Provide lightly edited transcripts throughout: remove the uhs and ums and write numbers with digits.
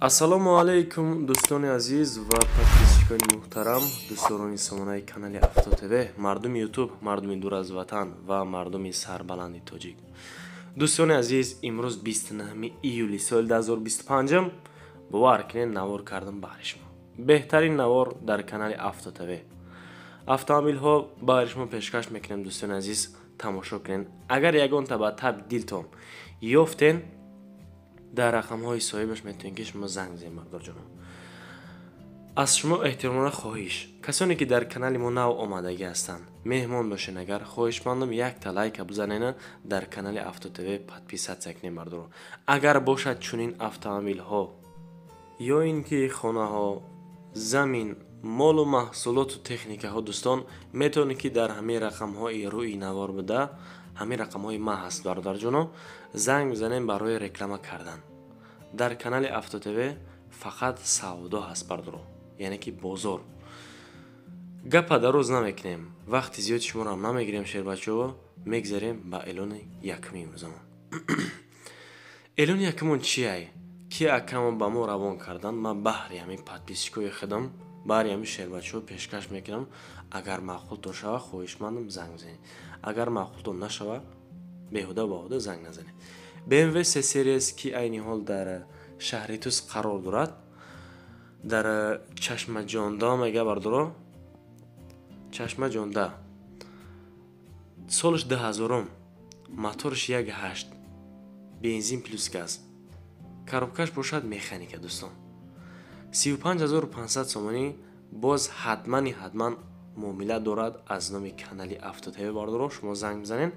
Ассалому алайкум, дӯстони азиз ва подписчикони муҳтарам, дӯстдорони сомонаи канали Авто ТВ, мардуми Ютуб, мардуми дур аз ватан ва мардуми сарбаланди тоҷик. Дӯстони азиз, имрӯз 29 июли соли 2025, бовар кунед, навор кардам баҳри шумо. Беҳтарин навор дар канали Авто ТВ. Автомобилҳо баҳри шумо пешкаш мекунем, дӯстони азиз, тамошо кунед. Агар ягонта ба таб дилтон ёфтен, дар рақамҳои соҳибаш метавонед, ки шумо занг зем. Бардорҷонам, аз шумо эҳтиромона хоҳиш: касоне ки дар канали мо нав омадагӣ ҳастанд, меҳмон бошен, агар хоҳишмандам, якта лайка бизанена, дар канали Авто ТВ подписаться кунем. Бардоро, агар бошад чунин автомобилҳо ё ин ки хонаҳо, замин, молу маҳсулоту техникаҳо, дӯстон, метавонед, ки дар ҳамин рақамҳои рӯи навор буда, ҳамин рақамҳои ма ҳаст, бародарҷоно, занг бизанем барои реклама кардан. Дар канали Авто ТВ фақат савдо ҳаст, бардоро, яъне ки бозор. Гапа дароз намекунем, вақти зиёди шуморо намегирем, шербачаҳо, мегзарем ба эълони якуми имрӯзамон. Эълони якумон чиай, ки акамо ба мо равон кардан, ман баҳри ҳамин подписчикои худам, баҳри ҳамин шербачаҳо пешкаш мекунам. Агар маъқултон шава, хоҳишмандам, занг бизанед. Агар маъқултон нашава, беҳуда баҳуда занг назанед. BMW C Series, ки айни ҳол дар шаҳри Тус қарор дорад, дар Чашмаҷонда мега, бардоро, Чашмаҷонда, солаш 2000-ум, мотораш 1.8, бензин плюс газ, коробкаш бошад механика. Дӯстон, 35 500 сомонӣ, боз ҳатмани ҳатман муомила дорад. Аз номи канали Авто ТВ, бардоро, шумо занг бизанед,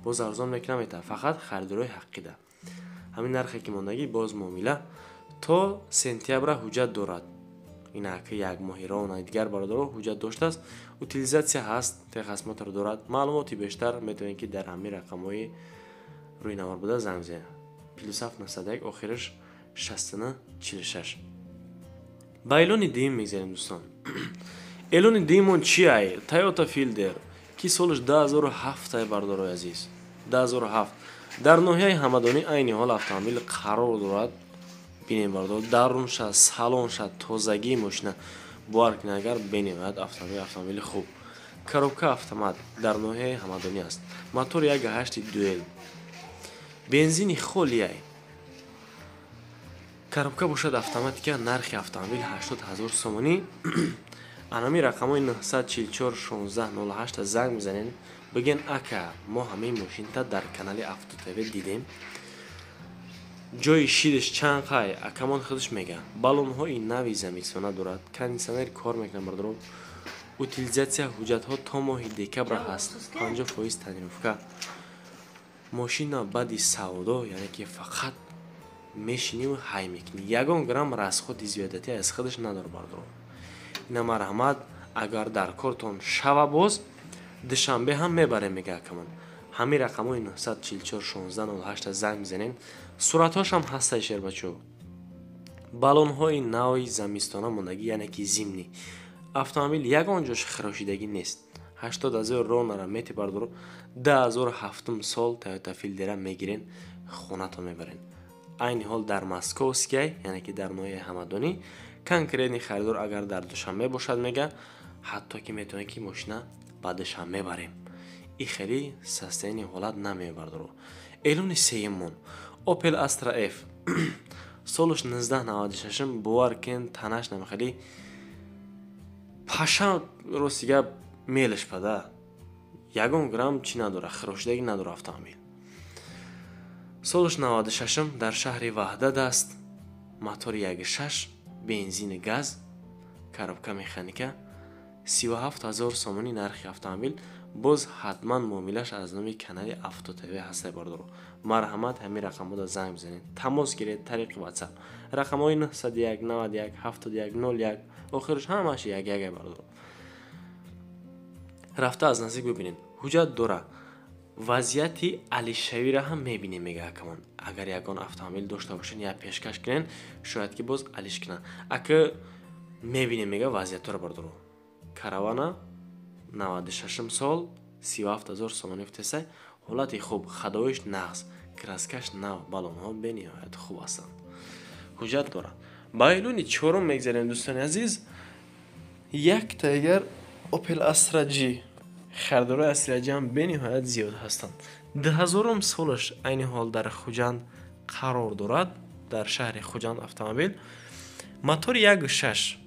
боз арзон мекунам мета, фақат харидорои ҳаққида. Ҳамин нархе ки мондагӣ, боз муомила. То сентябра ҳуҷҷат дорад, инака як моҳи ровна дигар, бародаро, ҳуҷҷат доштааст, утилизация ҳаст, техосмотр дорад. Маълумоти бештар метавонед, ки дар ҳамин рақамҳои рӯи навор буда занг бизанед: +7 901, охираш 69 46. Ба эълони дуюм мегзарем, дӯстон. Эълони дуюмон чиай? Тойота Филдер, ки солаш 2007, бардорои азиз, 2007, дар ноҳияи Ҳамадонӣ айни ҳол автомобил қарор дорад. Бинем, бардор, дарунша, салонша, тозагии мошина, бовар кунед, агар бениҳоят автомобил, автомобили хуб, коробка автомат, дар ноҳияи Ҳамадонӣ аст, мотор 1.8 дизел, бензини холиай, коробка бошад автоматика. Нархи автомобил 80 000 сомонӣ. Анами рақамҳои 944 16 08 занг мезанед, бигӯен: «Ака, мо ҳамаи мошинта дар канали Авто ТВ дидем». Ҷои шидаш чанд қай, акамон худаш мега. Баллонҳои нави замистона дорад, кондитсионер кор мекунад, бардоро, утилизация, ҳуҷҷатҳо то моҳи декабр ҳаст, 50% тонировка. Мошина баъди савдо, яъне ки фақат мешиниву ҳай мекунӣ, ягон грамм расходи зиёдатӣ аз худаш надорад, бардоро. Ина, марҳамат, агар дар кортон шава, боз Душанбе ҳам мебарем, мега акамон. Ҳамин рақамҳои 944 16 08 занг мезанем. Суратҳошам ҳастай, шербачо. Баллонҳои нави замистона мондагӣ, яъне ки зимний. Автомобил ягон ҷош хирошидагӣ нест. 80 000 ронара мети, бардоро, 2007 сол Тойота Филдера мегирен, хонатон мебарен. Айни ҳол дар Московскияй, яъне ки дар ноҳияи Ҳамадонӣ. Конкретный харидор агар дар Душанбе бошад, мега, ҳатто ки метавонед, ки мошина ба Душанбе барем. И хеле состояние ҳолат намебардоро. Эълони сеюммон: Opel Astra F, солаш 1996. Бовар кен, танаш намехели паша, рости гап, мелаш пада, ягон грамм чӣ надора, хирошидагӣ надора. Автомобил солаш 96, дар шаҳри Ваҳдат аст, мотори 1.6, бензини газ, коробка механика, 37 000 сомонӣ нархи автомобил, боз ҳатман муомилаш аз номи канали Авто ТВ ҳастай. Бардоро, марҳамат, ҳамин рақамҳода занг бизанед, тамос гиред тариқи WhatsApp, рақамҳои 901 91 71 01, охираш ҳамааш як як. Бардоро, рафта аз наздик бибинед, ҳуҷҷат дора, вазъияти алишавиро ҳам мебинем, мега акамон. Агар ягон автомобил дошта бошед, я пешкаш кунед, шояд ки боз алиш кунанд, ака, мебинем, мега, вазъиятҳоро. Бардоро, Каравана 96 сол, 37 000 сомонӣ фтесай, ҳолати хуб, ходовоиш нағз, краскаш нав, баллонҳо бениҳоят хуб ҳастанд, ҳуҷҷат дорад. Ба эълони чорум мегзарем, дӯстони азиз. Як тайгар Opel Astra G. Харидорои Astra G ҳам бениҳоят зиёд ҳастанд. 2000 солаш, айни ҳол дар Хуҷанд қарор дорад, дар шаҳри Хуҷанд автомобил. Мотори 1.6,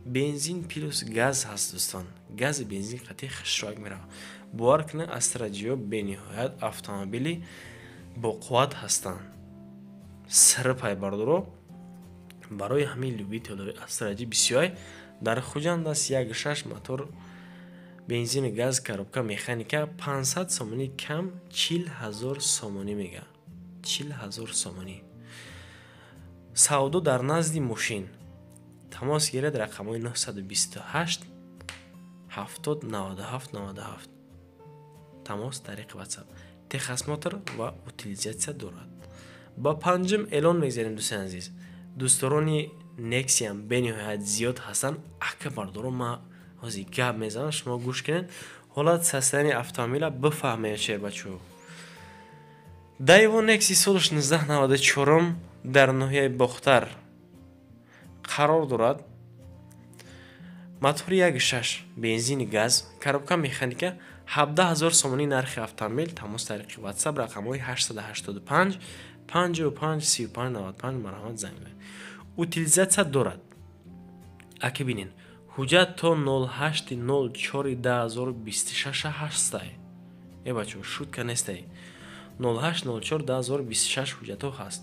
бензин плюс газ ҳаст, дӯстон. Гази бензин қатъи хушрак меравад. Бовар кунед, Astra G бениҳоят автомобили боқувват ҳастанд. Сирпай, бардоро, барои ҳамин любителои Astra G бисёр. Дар Хуҷанд аст, 1.6 мотор, бензини газ, коробка механика, 500 сомонӣ кам, 40 ҳазор сомонӣ мега, 40 ҳазор сомонӣ. Савдо дар назди мошин. Тамос гиред, рақамҳои 928 70 97 97, тамос тариқи WhatsApp. Техосмотр ва утилизация дорад. Ба панҷум эълон мегзарем, дӯстони азиз. Дӯстдорони Нексиям бениҳоят зиёд ҳастанд. Ака, бардоро, ма ҳозир гап мезанам, шумо гӯш кунед, ҳолат состояние автомобила бифаҳмед, шербачо. Дайво Некси, солаш 1994, дар ноҳияи Бохтар қарор дорад. Мотори 1.6, бензини газ, коробка механика, 17 ҳазор сомонӣ нархи автомобил. Тамос тариқи WhatsApp, рақамҳои 885 55 35 95, марҳамат, занг. Утилизация дорад. Аки, бинен, ҳуҷҷат то 08.04 2026 ҳастай. Э, бачо, шутка нестай, 08.04 2026 ҳуҷҷатҳо ҳаст.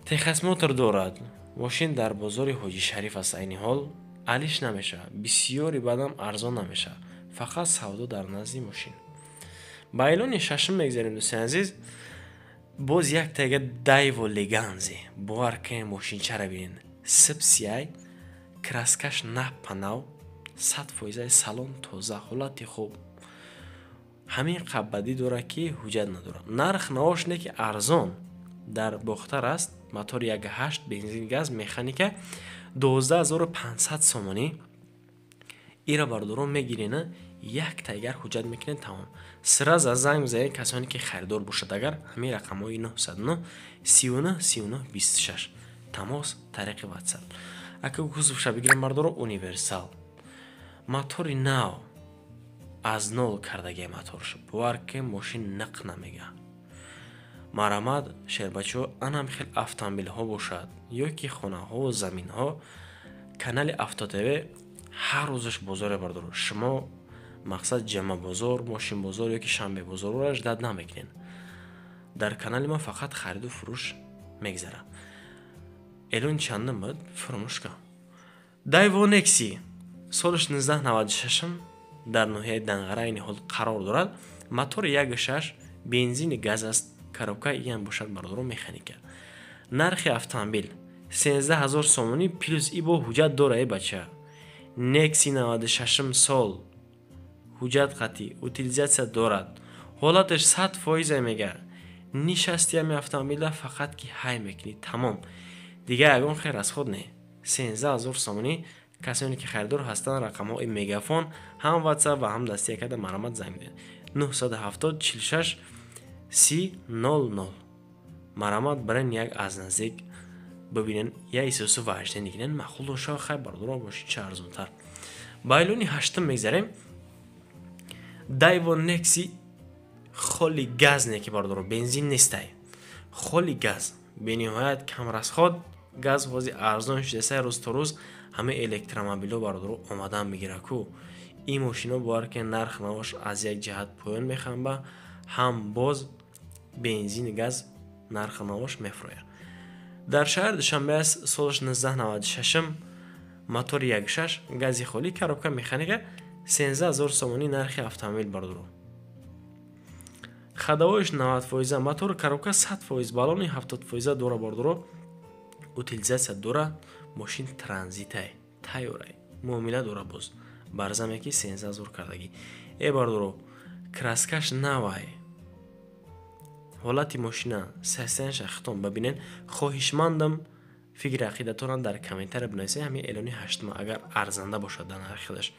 Техосмотр дорад. Мошин дар бозори Ҳоҷи Шариф аст айни ҳол. Алиш намешавад, бисёри бадам арзон намешавад, фақат савдо дар назди мошин. Ба эълони шашум мегзарем, дӯстони азиз. Боз як тайга Дайво Леганзе. Бовар кунед, мошинчара бинед, сипсияй, краскаш напанав, 100%-аи, салон тоза, ҳолати хуб. Ҳамин қаббадӣ дорад, ки ҳуҷҷат надорад. Нарх навош не, ки арзон. Дар Бохтар аст, мотори 1.8, бензин газ, механика, 12 500 сомонӣ. Ира, бардорон, мегирена, як тайгар ҳуҷҷат мекунед, тамом. Сразу занг мезанед, касоне ки харидор бошад агар, ҳамин рақамҳои 909 39 39 26, тамос тариқи WhatsApp. Ака, кузовша бигирем, бардоро, универсал, мотори нав, аз нол кардагия моторш. Бовар ки мошин нақ намега. Марҳамат, шербачо, анам хел автомобилҳо бошад ё ки хонаҳову заминҳо, канали Автотв ҳар рӯзаш бозоре, бардоро. Шумо, мақсад, ҷамъабозор, мошинбозор ё ки шанбебозорро ждать намекунед. Дар канали ма фақат хариду фурӯш мегзарад. Эълон чандум буд, фуромӯш кам. Дайво Некси, солаш 1996, дар ноҳияи Данғара айни ҳол қарор дорад. Мотори 1.6, бензини газ аст, коробка иам бошад, бардоро, механика. Нархи автомобил 13 000 сомонӣ плюс и бо ҳуҷҷат дора. Э, бача, Некси 96 сол, ҳуҷҷат қатъӣ, утилизация дорад, ҳолаташ 100%-а мега. Нишасти ҳами автомобила, фақат ки ҳай мекунӣ, тамом, дигар ягон хел расход не. 13 000 сомонӣ. Касоне ки харидор ҳастанд, рақамҳои Мегафон, ҳам WhatsApp ва ҳам дастия карда, марҳамат, занг бидиҳед: 970 46 30 00. Марҳамат, барен, як аз наздик бибинен, я исусу вождение гирен, маъқул дошта. Хай, бардоро, боши, ча арзонтар. Ба эълони ҳаштум мегзарем. Дайво Некси холи газ, не ки, бардоро, бензин нестай, холи газ, бениҳоят камрасход. Газ ҳози арзон шудаса рӯз то рӯз. Ҳамаи электромобилҳо, бардоро, омадан мегирад ку. Ин мошино, бовар ки, нарх навош аз як ҷиҳат поён мехамба, ҳам боз бензини газ нархи навош мефурӯяд. Дар шаҳри Душанбе аст, солаш 1996, мотори 1.6, гази холӣ, коробка механика, 13 000 сомонӣ нархи автомобил, бардоро. Ходовоиш 90%-а, мотори, коробка 100%, баллони 70%-а дора, бардоро, утилизация дора. Мошин транзитай, тайёрай, муомила дора. Боз барзаме ки 13 000 кардагӣ. Э, бардоро, краскаш навай, ҳолати мошина, состояниеша хитом бибинен. Хоҳишмандам, фикри ақидатонам дар комментария бинависед. Ҳамин эълони ҳаштума, агар арзанда бошад дар нархи худаш.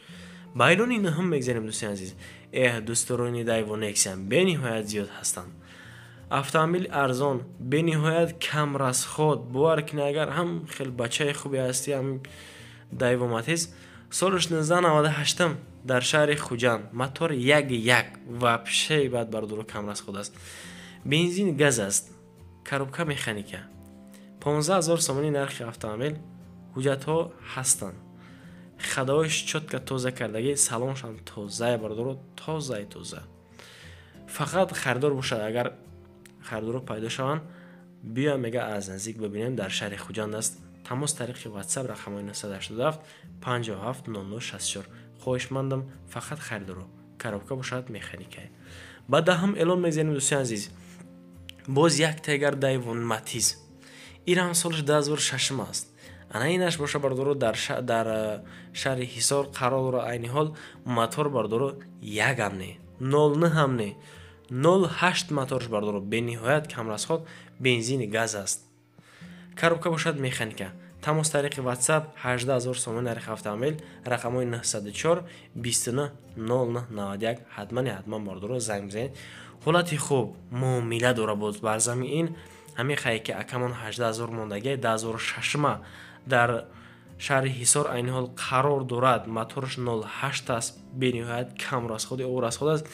Ба эълони нӯҳум мегзарем, дӯстони азиз. Эҳ, дӯстдорони Дайво Нексиам бениҳоят зиёд ҳастанд. Автомобил арзон, бениҳоят кам расход. Бовар кунед, агар ҳам хеле бачаи хубе ҳастӣ, ҳам Дайво Матиз солаш 1998, дар шаҳри Хуҷанд, мотор 1,1, вообще бад, бардоро, кам расход аст, бензин газ аст, коробка механика. 15 000 сомонӣ нархи автомобил. Ҳуҷҷатҳо ҳастанд, ходовойш чётко тоза кардагӣ, салоншам тозае, бардоро, тозаи тоза. Фақат харидор бошад. Агар харидоро пайдо шаванд, биёям, мега, аз наздик бибинем. Дар шаҳри Хуҷанд аст. Тамос тариқи WhatsApp, рақамҳои 987 57 00 64. Хоҳишмандам, фақат харидоро. Коробка бошад механикае. Ба даҳум эълон мезанем, дӯстони азиз. Боз як тегар Дайвон Матиз, ин солаш 2006 аст. Ана инаш боша, бардоро, дар шаҳри Ҳисор қарор дорад айни ҳол. Мотор, бардоро, якам не, 0,9 ҳам не, 0,8 моторш, бардоро, бениҳоят камрасход, бензини газ аст, коробка бошад механика. Тамос тариқи WhatsApp, 18 000 сомонӣ нархи автомобил, рақамҳои 904 29 09 91. Ҳатмани ҳатман, бардоро, занг бизанед. Ҳолати хуб, муомила дора. Боз бар зами ин ҳамин хае ки акамон 18 000 мондагӣ, 2006 дар шаҳри Ҳисор айни ҳол қарор дорад, мотораш 0,8 аст, бениҳоят кам расходи об расход аст.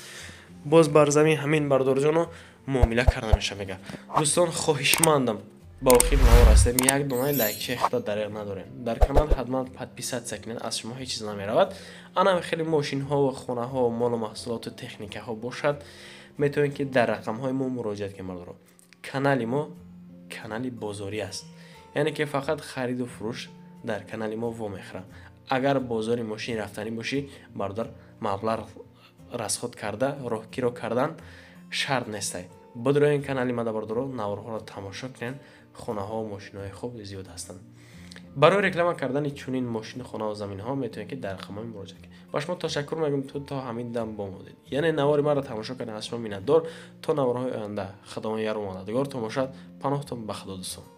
Боз бар замин ҳамин, бардорҷоно, муомила карда меша, мега. Дӯстон, хоҳишмандам, ба охир навор ҳастем, як донаи лайкчаи худо дареғ надорем. Дар канал ҳатман подписаться кунед, аз шумо ҳеҷ чиз намеравад. Ана хеле мошинҳо, хонаҳо, молу маҳсулоту техникаҳо бошад, метавонед ки дар рақамҳои мо муроҷиат кунед, бардоро. Канали мо канали бозорӣ аст, яъне ки фақат хариду фурӯш дар канали мо вомехӯрад. Агар бозори мошин рафтанӣ бошӣ, бародар, маблағ расход карда роҳкиро кардан шарт нестай. Бидроен канали мада, бардоро, наворҳоро тамошо кунед. Хонаҳо, мошинҳои хуб зиёд ҳастанд. Барои реклама кардани чунин мошини, хонаву заминҳо метавонед ки дар рақамҳои муроҷиат кунед. Ба шумо ташаккур мегӯям, то ҳамин дам бо мо будед, яъне навори маро тамошо кардем. Аз шумо миннатдор. То наворҳои оянда, Худованд яру мададгортон бошад. Паноҳтон ба Худо, дӯстон.